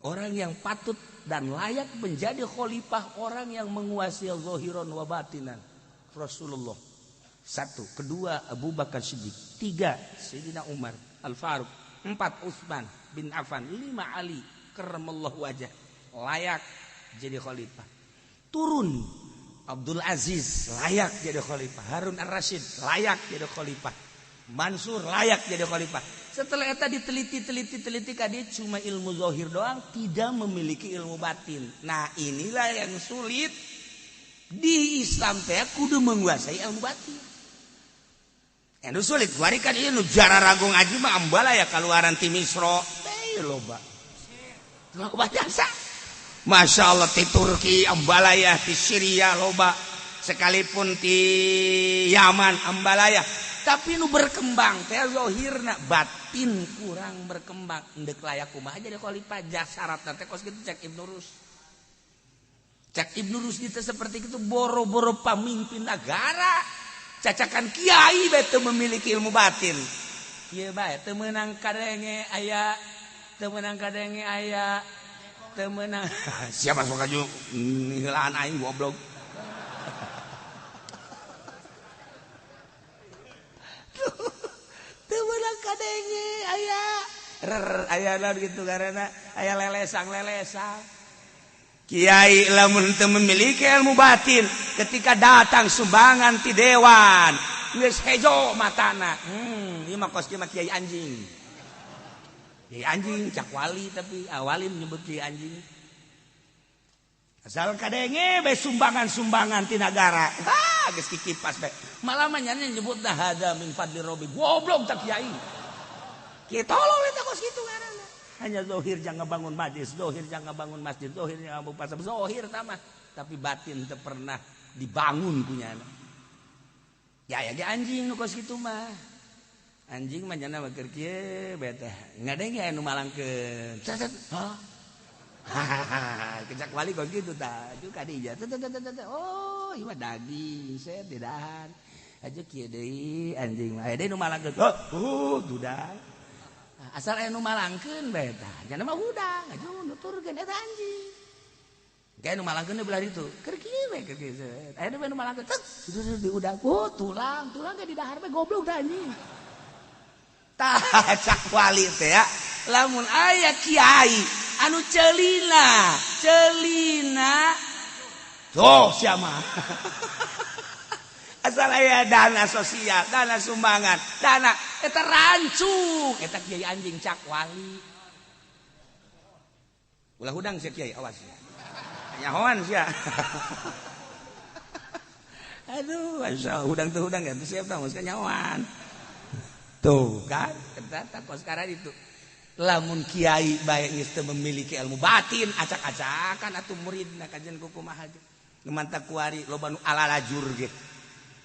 Orang yang patut dan layak menjadi khalifah, orang yang menguasai zahiran wa batinan. Rasulullah. Satu, kedua Abu Bakar Siddiq, tiga Sayyidina Umar Al-Faruq, empat Utsman bin Affan, lima Ali karramallahu wajah. Layak jadi khalifah. Turun Abdul Aziz layak jadi khalifah, Harun Ar-Rasyid layak jadi khalifah, Mansur layak jadi khalifah. Setelah eta diteliti-teliti-teliti dia cuma ilmu zahir doang, tidak memiliki ilmu batin. Nah, inilah yang sulit di Islam teh kudu menguasai ilmu batin. Anu sulit kuari kan ieu nu jararago ngaji mah ambala ya kaluaran ti Misro. Teh loba. Loba jasa. Masya Allah ti Turki ambalaya, ti Syria loba, sekalipun ti Yaman ambalaya. Tapi nu berkembang teh zahirna, batin kurang berkembang. Endek layak kumaha jadi khalifah syaratna teh kos kitu cek Ibnu Rus. Cek Ibnu Rus teh seperti itu boro-boro pamimpin negara, cacakan kiai bae teu memiliki ilmu batin. Ieu bae teu meunang kadenge aya, teu meunang kadenge aya, teu meunang. Siapa sok aju ngiheulaan aing goblok. Teu meunang kadenge aya rer aya naon kitu karena aya lelesang-lelesang. Kiai lamun teu memiliki ilmu batin ketika datang sumbangan ti dewan geus hejo matana. Ieu mah kos kieu mah kiai anjing. Kiai anjing cak wali tapi awali menyebut kiai anjing. Asal kadenge bae sumbangan-sumbangan ti nagara. Ha geus kikipas bae. Malah mah nya nyebut dah hada min fadli rabbi. Goblok cak kiai. Kiai tolong eta kos kitu ngaranna. Hanya zohir jangan bangun majlis, zohir jangan bangun masjid, zohir jangan bangun pasar, zohir tamah, tapi batin teu pernah dibangun punya. Ya ya ge anjing nu kos kitu mah. Anjing mah nya mah keur kieu bae teh. Ngadenge anu malangkeun. Cet hah. Hahaha, kecak wali kos kitu tah. Ju ka dieu. Oh, ieu mah daging, set didahan. Aja kieu deui anjing mah. Aya deui nu malangkeun. Oh, dudah. Asal aya nu malangkeun bae tah. Nya mah hudang, aju nuturkeun eta anjing. Kayak nu malangkeun belah ditu. Keur kieu we keur kieu. Aya nu malangkeun tek diudang. Oh, tulang, tulang ge didahar bae goblok tah anjing. Tah cak wali teh ya. Lamun aya kiai anu celina, celina. Tuh sia mah. Asal aya dana sosial, dana sumbangan, dana eta rancuk, eta kiai anjing cak wali. Ulah hudang sia kiai, awas sia. Nyahoan sia. Aduh, asal hudang teu hudang ya, siap tah geus nyahoan. Tuh kan, eta kos sekarang itu. Lamun kiai bae geus teu memiliki ilmu batin, acak-acakan atuh muridna kajian kumaha ge. Nu mantak kuari loba nu alalajur ge.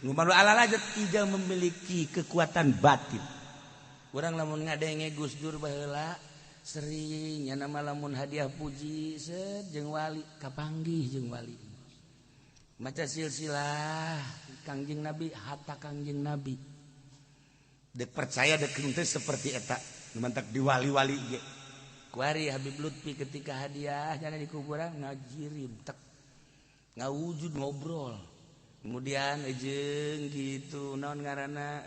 Nu ala aja tidak memiliki kekuatan batin. Urang lamun ngadenge Gus Dur baheula sering nya nama lamun hadiah puji set jeung wali kapanggih jeung wali. Maca silsilah Kangjeng Nabi hatta Kangjeng Nabi. Dek percaya dek henteu seperti eta nu mantak di wali-wali ge. Kuari Habib Lutfi ketika hadiah nya di kuburan ngajirim tek ngawujud ngobrol. Kemudian jeung gitu naon ngaranna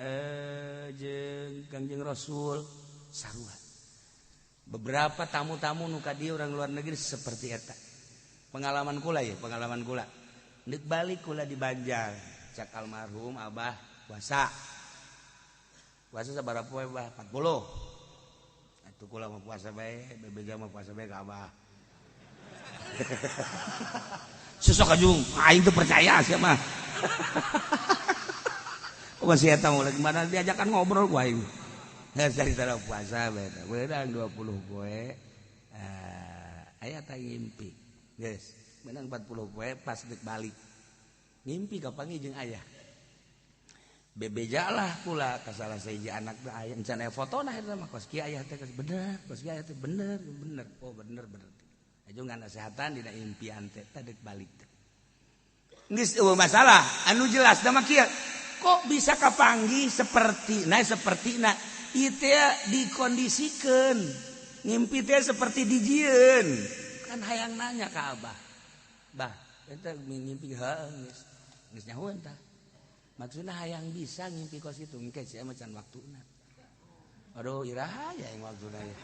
jeung Kangjeng Rasul sarua. Beberapa tamu-tamu nu ka dieu urang luar negeri seperti eta. Pengalaman kula ya, pengalaman kula. Deuk balik kula di Banjar, cak almarhum Abah puasa. Puasa sabaraha poe Bah? 40. Atuh kula mah puasa bae, bebeja mah puasa bae ka Abah. Susah kajung, aing teu percaya sia mah. Masih eta mulai gimana diajakan ngobrol ku aing. Dari tara puasa bae teh. Beunang 20 poe. Aya tah ngimpi. Geus, beunang 40 poe pas deuk balik. Ngimpi kapanggih jeung ayah. Bebejalah pula ka salah sahiji anak teh aya encan aya fotona eta mah kos kieu ayah teh bener, kos kieu ayah teh bener, bener. Oh bener berarti. Aju nganasehatan dina impian teh teh deuk balik teh. Geus eueuh masalah, anu jelas da mah kieu. Kok bisa kapanggih seperti nah seperti nah ieu teh dikondisikeun. Ngimpi teh seperti dijieun. Kan hayang nanya ka Abah. Bah, eta ngimpi heuh geus. Geus nyahoeun tah. Maksudna hayang bisa ngimpi kos kitu engke sia mah can waktuna. Aduh iraha ya yang waktuna ya.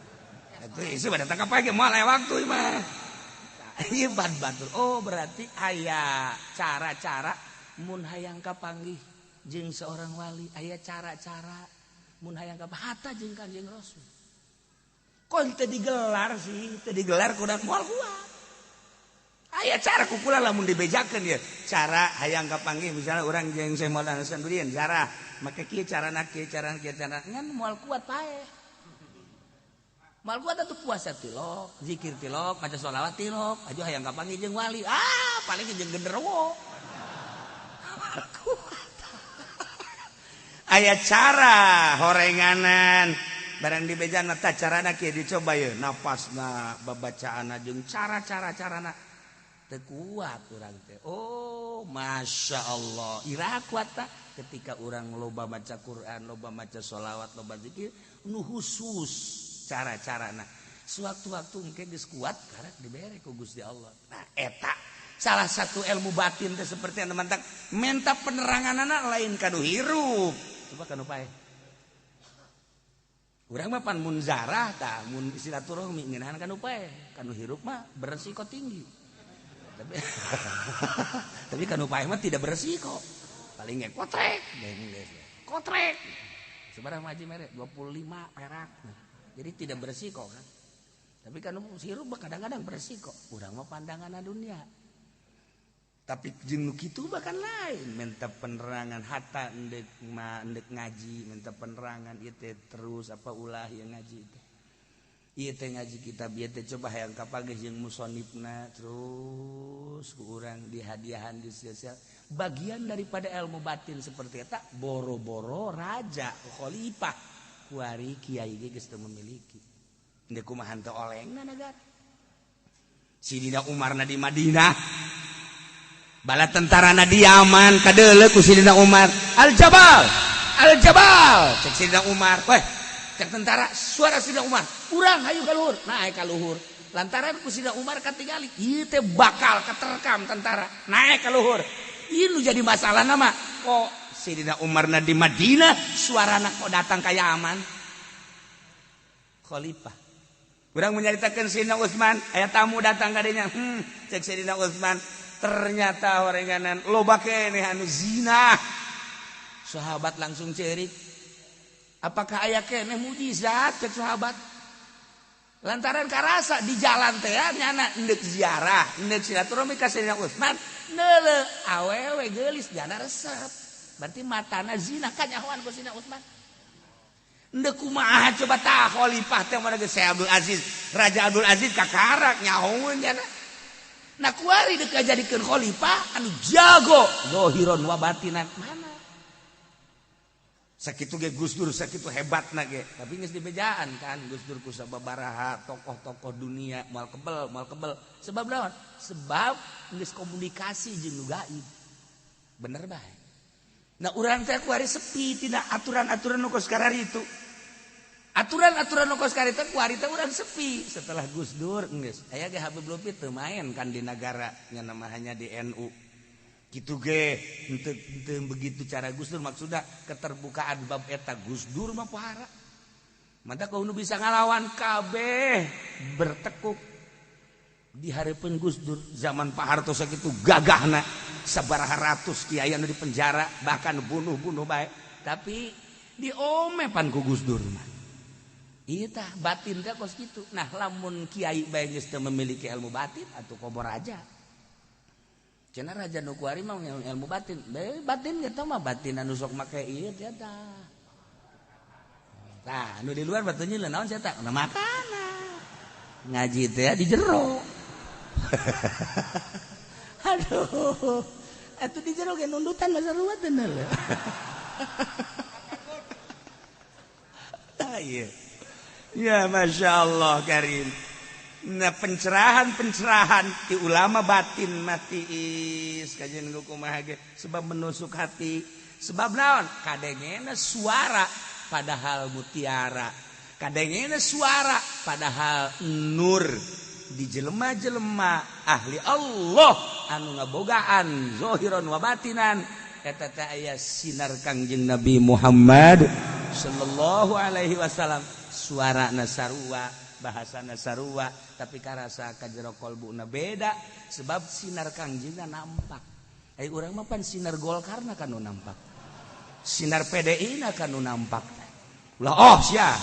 Atuh ieu mah datang ka pagi moal aya waktu mah. Ieu ban batur. Oh berarti aya cara-cara mun hayang kapanggih jeung seorang wali, aya cara-cara mun hayang kapaha jeung Kanjeng Rasul. Kok teu digelar sih, teu digelar kudu moal kuat. Aya cara kukula lamun dibejakeun ya. Cara hayang kapanggih misalnya urang jeung Syekh Maulana Hasanuddin, cara make kieu carana kieu carana kieu carana ngan moal kuat paeh. Moal kuat atuh puasa tilok, zikir tilok, maca sholawat tilok, aju hayang kapanggih jeung wali. Ah, paling jeung genderuwo. Kuat. Aya cara horenganan barang dibejan mata carana kieu dicoba ye napasna babacaanna jeung cara-cara carana teu kuat urang teh. Oh, Masya Allah. Iraha kuat ta ketika urang loba maca Quran, loba maca sholawat, loba zikir nu khusus cara-carana. Sewaktu-waktu engke geus kuat karak dibere ku Gusti Allah. Nah, eta salah satu ilmu batin teh seperti anu mantak menta peneranganana lain kanu hirup. Coba kanu paeh. Urang mah pan mun zarah tah mun silaturahmi ngeunaan kanu paeh, kanu hirup mah beresiko tinggi. Tapi tapi kanu paeh mah tidak beresiko. Paling ge kotrek, kotrek. Sabaraha haji mere 25 perak. Jadi tidak beresiko kan. Tapi kanu hirup mah kadang-kadang beresiko. Urang mah pandangan dunia. Tapi jeung nu kitu bahkan lain minta penerangan hatta endek ma endek ngaji minta penerangan ieu teh terus apa ulah ieu ngaji teh ieu teh ngaji kitab ieu teh coba hayang kapanggih jeung musonifna terus ku urang dihadiahan di sia-sia bagian daripada ilmu batin seperti eta boro-boro raja khalifah kuari kiai ge geus teu memiliki endek kumaha teu olengna nagara Sidina Umarna di Madinah bala tentarana di Yaman kadeuleu ku Sidina Umar Al-Jabal Al-Jabal cek Sidina Umar weh cek tentara suara Sidina Umar urang hayu ka luhur naik ka luhur lantaran ku Sidina Umar katingali ieu teh bakal keterkam tentara naik ka luhur ieu nu jadi masalah nama kok Sidina Umarna di Madinah suarana kok datang ka Yaman khalifah urang menyaritakeun Sidina Utsman aya tamu datang ka dinya cek Sidina Utsman ternyata orenganan loba keneh anu zina. Sahabat langsung cerik. Apakah aya keneh mujizat cek sahabat? Lantaran karasa di jalan teh nyana endek ziarah, endek silaturahmi ka Sayyidina Utsman, neuleuh awewe geulis jana resep. Berarti matana zina kanyahoan ku Sayyidina Utsman. Endek kumaha coba tah khalifah teh mana geus Syekh Abdul Aziz, Raja Abdul Aziz kakarak nyahoeun nyana. Nah kuari dek jadikeun khalifah anu jago zahiron wa batinan mana sakitu ge Gus Dur sakitu hebatna ge tapi geus dibejaan kan Gus Dur ku sababaraha tokoh-tokoh dunia moal kebel sebab naon sebab geus komunikasi jeung nu gaib bener bae. Nah urang teh kuari sepi tina aturan-aturan nu kos karari itu aturan-aturan nu kos karari teh kuari teh urang sepi setelah Gus Dur geus aya ge Habib Lutfi teu main kan di negara nya nama hanya di NU kitu ge henteu begitu cara Gus Dur maksudna keterbukaan bab eta Gus Dur mah pohara mata kau nu bisa ngalawan kabeh bertekuk di hareupeun Gus Dur zaman Pak Harto sakitu gagahna sabaraha ratus kiai anu di penjara bahkan bunuh-bunuh bae tapi diome pan ku Gus Dur mah. Iya tah batin teh kos kitu. Nah lamun kiai bae geus teu memiliki ilmu batin atuh komo raja. Cenah raja nu kuari mah ilmu batin. Bae batin ge mah batin anu sok make ieu teh tah. Tah anu di luar batunya naon sia tah? Nah makana. Ngaji teh di jero. Aduh. Atuh di jero ge nundutan masa ruwet bener. Tah ieu. Ya Masya Allah Karim. Nah pencerahan-pencerahan di ulama batin matiis kajian kumaha ge sebab menusuk hati sebab naon kadengena suara padahal mutiara Kadangena suara padahal nur di jelema-jelema ahli Allah anu ngabogaan zahiran wa batinan eta teh aya sinar Kangjeng Nabi Muhammad sallallahu alaihi wasallam. Suarana sarua, bahasana sarua, tapi karasa ka jero kolbuna beda sebab sinar Kangjengna nampak. Ai urang mah pan sinar Golkarna kan nu nampak, sinar PDI na kan nu nampak. Ulah oh sia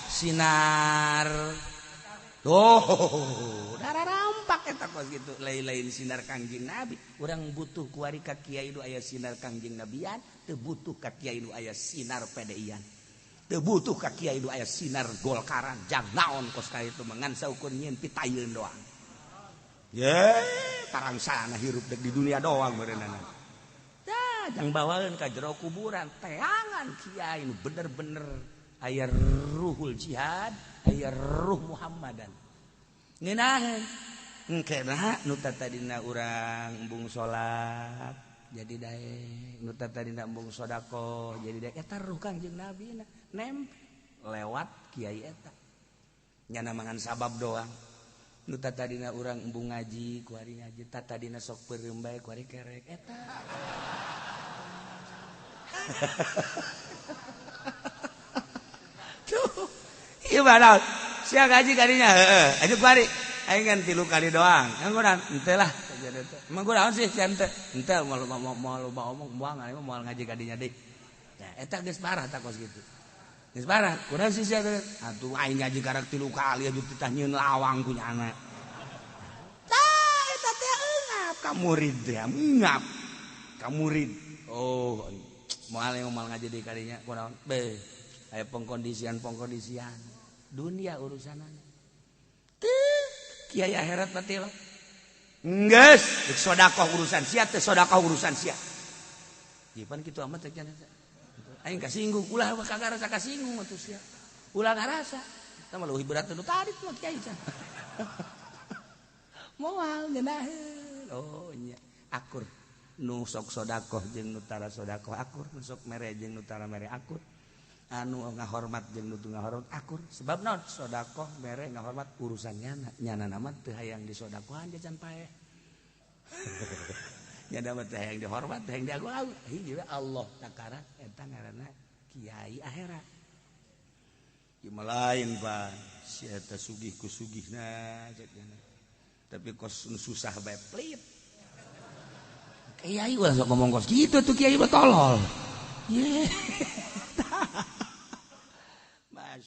sinar tuh darah rampak eta kos gitu lain-lain sinar Kangjeng Nabi. Urang butuh kuari ka kiai nu aya sinar Kangjeng Nabian, teu butuh ka kiai nu aya sinar PDI-an, teu butuh ka kiai nu aya sinar Golkaran. Jang naon kos ka itu mengan saukur nyieun pitayeun doang. Ye, parangsana hirup dek di dunia doang meureunana. Tah, jang bawaeun ka jero kuburan teangan kiai nu bener-bener aya ruhul jihad, aya ruh Muhammadan. Ngeunaheun engkena nu tadina urang embung salat jadi daek, nu tadina embung sedekah jadi daek, eta ruh Kangjeng Nabi na nem lewat kiai eta. Nyana mangan sabab doang. Nu tadina urang embung ngaji kuari ngaji, tadina sok peureum bae kuari kerek eta. Tuh, ieu mah sia ngaji kadinya heeh, aju kuari aing kan 3 kali doang. Yang kurang henteu lah. Emang kurang sih sia henteu. Henteu moal loba omong buang aing mah moal ngaji kadinya deui. Nah, eta geus parah tah kos kitu. Geus parah, kurang sih sia teh. Atuh aing ngaji karek 3 kali aju titah nyieun lawang ku nyana. Tah eta teh eungap ka murid teh, ngap ka murid. Oh, moal moal ngaji deui kadinya kunaon? Beuh, aya pengkondisian-pengkondisian. Dunia urusanana. Teu kiai akhirat mati lah. Geus, sedekah urusan sia teh sedekah urusan sia. Ieu pan kitu amat teh cenah. Aing kasinggung, ulah kagak rasa kasinggung atuh sia. Ulah ngarasa. Eta mah leuwih berat nu tadi mah kiai can. Moal ngeunaheun. Oh nya, akur. Nu sok sedekah jeung nu tara sedekah akur, nu sok mere jeung nu tara mere akur. Anu ngahormat jeung nu teu ngahormat akur. Sebab naon? Sedekah mere ngahormat urusan nyana. Nyana mah teu hayang disodakohan jajan paeh. Nyana mah teu hayang dihormat, teu hayang diagung-agung. Hiji we Allah takara eta ngaranna kiai akhirat. Ieu mah lain pan, si eta sugih ku sugihna cek nyana. Tapi kos nu susah bae pelit. Kiai ulah sok ngomong kos kitu tuh kiai mah tolol. Ye.